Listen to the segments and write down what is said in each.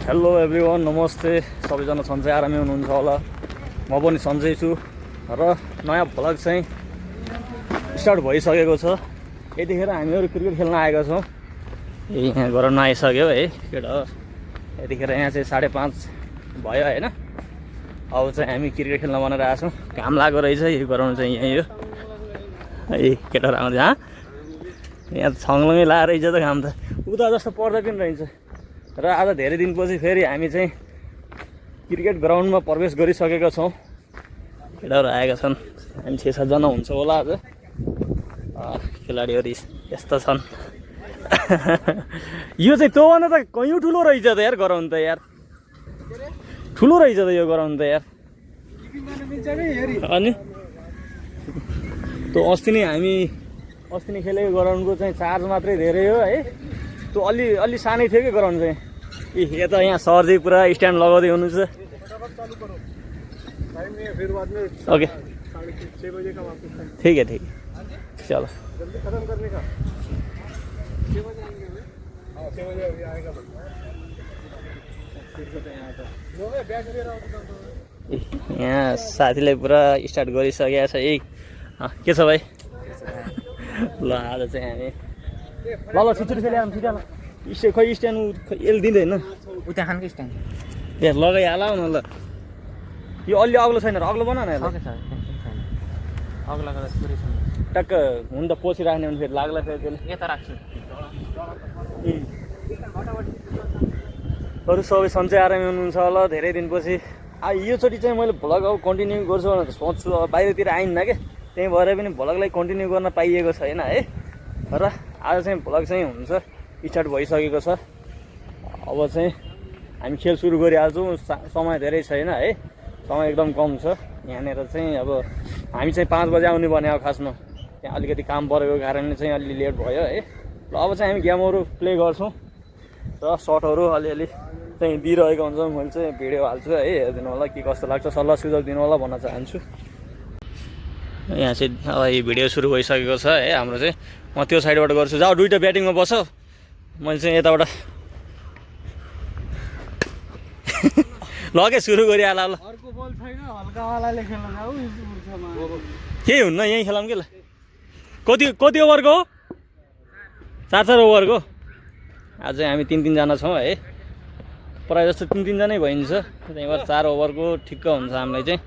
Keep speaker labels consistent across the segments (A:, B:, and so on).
A: Hello everyone, नमस्ते। सबैजना सन्चै आरामै हुनुहुन्छ होला। म पनि सन्चै छु र नयाँ भ्लग चाहिँ स्टार्ट भइसकेको छ। यतिखेर हामीहरू क्रिकेट खेल्न आएका छौँ। यहाँ गराउन आइसक्यो है केटा। यतिखेर यहाँ चाहिँ 5:30 भयो होइन। अब चाहिँ हामी क्रिकेट खेल्न भनेर आएको छौँ। घाम लागेको रहेछ। यो गराउनु चाहिँ यहीँ हो। ए केटाहरू आउँछ यहाँ छङ्लङ्गै लाएर रहेछ त घाम त। उता जस्तो पर्दा पनि रहन्छ। र आज धेरै दिनपछि फेरि हामी चाहिँ क्रिकेट ग्राउन्डमा प्रवेश गरिसकेका छौँ। केटाहरू आएका छन्। हामी 6-7 जना हुन्छ होला आज। खेलाडीहरू यस्ता छन्। यो चाहिँ त्योभन्दा त कयौँ ठुलो रहेछ त यार ग्राउन्ड त यार। ठुलो रहेछ त यो ग्राउन्ड त यार। अनि त्यो अस्ति नै खेलेको ग्राउन्डको चाहिँ चार्ज मात्रै धेरै हो है। त्यो अलि सानै थियो कि ग्राउन्ड चाहिँ। यता यहाँ सर चाहिँ पुरा स्ट्यान्ड लगाउँदै हुनुहुन्छ। ओके ठीक है चलो। यहाँ साथीले पुरा स्टार्ट गरिसकेको छ। के छ भाइ? ल आज चाहिँ हामी ल छिटो खेल्यो छिटो खै स्ट्यान्ड यसले दिँदैन
B: उता खानकै स्ट्यान्ड
A: ए लगाइहाल न ल। यो अलि अग्लो छैन र अग्लो बना न
B: अग्लो
A: टक्क हुन त पछि राख्ने भने फेरि लाग्ला फेरि त्यसले।
B: यता राख्छु।
A: अरू सबै सन्चै आरामै हुनुहुन्छ होला। धेरै दिनपछि योचोटि चाहिँ मैले भ्लग अब कन्टिन्यू गर्छु भनेर सोच्छु। अब बाहिरतिर आइन्न क्या, त्यही भएर पनि भ्लगलाई कन्टिन्यू गर्न पाइएको छैन है। र आज चाहिँ भ्लग चाहिँ हुन्छ स्टार्ट भइसकेको छ। अब चाहिँ हामी खेल सुरु गरिहाल्छौँ। समय धेरै छैन है, समय एकदम कम छ। यहाँनिर चाहिँ अब हामी चाहिँ 5 बजे आउने भने अब खासमा त्यहाँ अलिकति काम परेको कारणले चाहिँ अलि लेट भयो है। र अब चाहिँ हामी गेमहरू प्ले गर्छौँ र सर्टहरू अलिअलि चाहिँ दिइरहेको हुन्छ। मैले चाहिँ भिडियो हाल्छु है, हेरिदिनु होला के कस्तो लाग्छ, सल्लाह सुझाव दिनु होला भन्न चाहन्छु। यहाँ चाहिँ अब यो भिडियो सुरु भइसकेको छ है हाम्रो चाहिँ। म त्यो साइडबाट गर्छु। जाऊ दुइटा ब्याटिङमा बस। मैले चाहिँ यताबाट लगे सुरु गरिहाल ल। केही हुन्न, यहीँ खेलाउँ कि ल। कति ओभरको हो? 4 ओभरको। आज चाहिँ हामी 3 जना छौँ है। प्रायः जस्तो 3 जनै भइन्छ। त्यही भएर 4 ओभरको ठिक्क हुन्छ हामीलाई चाहिँ।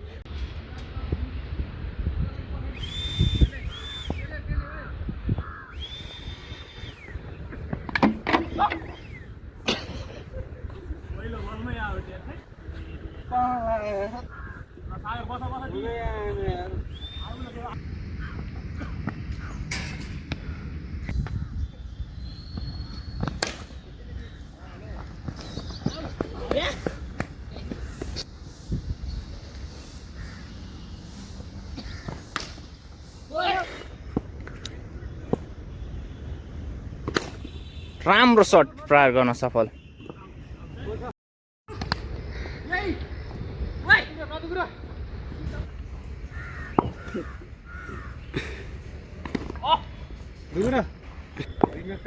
B: राम्रो सर्ट प्रहार गर्न सफल।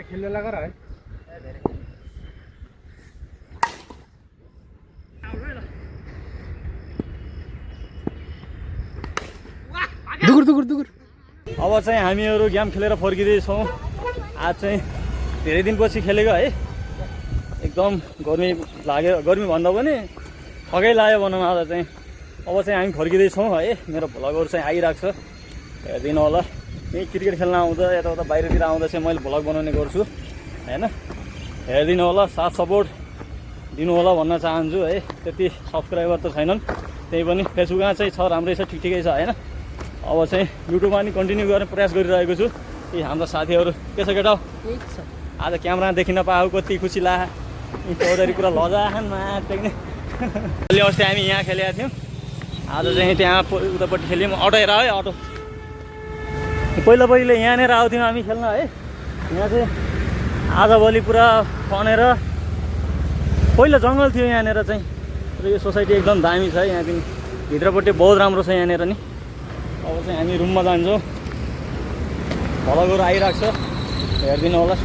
A: खेल्न लगा है दुगुर। अब चाहिँ हामीहरू गेम खेलेर फर्किँदैछौँ। आज चाहिँ धेरै दिनपछि खेलेको है। एकदम गर्मी लाग्यो, गर्मी भन्दा पनि थकै लाग्यो भनौँ आज चाहिँ। अब चाहिँ हामी फर्किँदैछौँ है। मेरो भ्लगहरू चाहिँ आइरहेको छ, हेरिदिनु होला। यहीँ क्रिकेट खेल्न आउँदा यताउता बाहिरतिर आउँदा चाहिँ मैले भ्लग बनाउने गर्छु होइन। हेरिदिनु होला, साथ सपोर्ट दिनु होला भन्न चाहन्छु है। त्यति सब्सक्राइबर त छैनन्, त्यही पनि फेसबुकमा चाहिँ छ, राम्रै छ, ठिकै छ होइन। अब चाहिँ युट्युबमा पनि कन्टिन्यू गर्ने प्रयास गरिरहेको छु। यी हाम्रा साथीहरू के छ केटा? आज क्यामेरा देखिन पाएको कति खुसी लाग्यो। चौधरी पुरा लजाखान मात्ने। अलि अस्ति हामी यहाँ खेलेका थियौँ। आज चाहिँ त्यहाँ उतापट्टि खेल्यौँ। अटो हेर है, अटो पहिला यहाँनिर आउँथ्यौँ हामी खेल्न है। यहाँ चाहिँ आजभोलि पुरा खनेर पहिला जङ्गल थियो यहाँनिर चाहिँ। र यो सोसाइटी एकदम दामी छ। यहाँ पनि भित्रपट्टि बहुत राम्रो छ यहाँनिर नि। अब चाहिँ हामी रुममा जान्छौँ। भ्लगहरू आइरहेको छ, हेरिदिनु होला।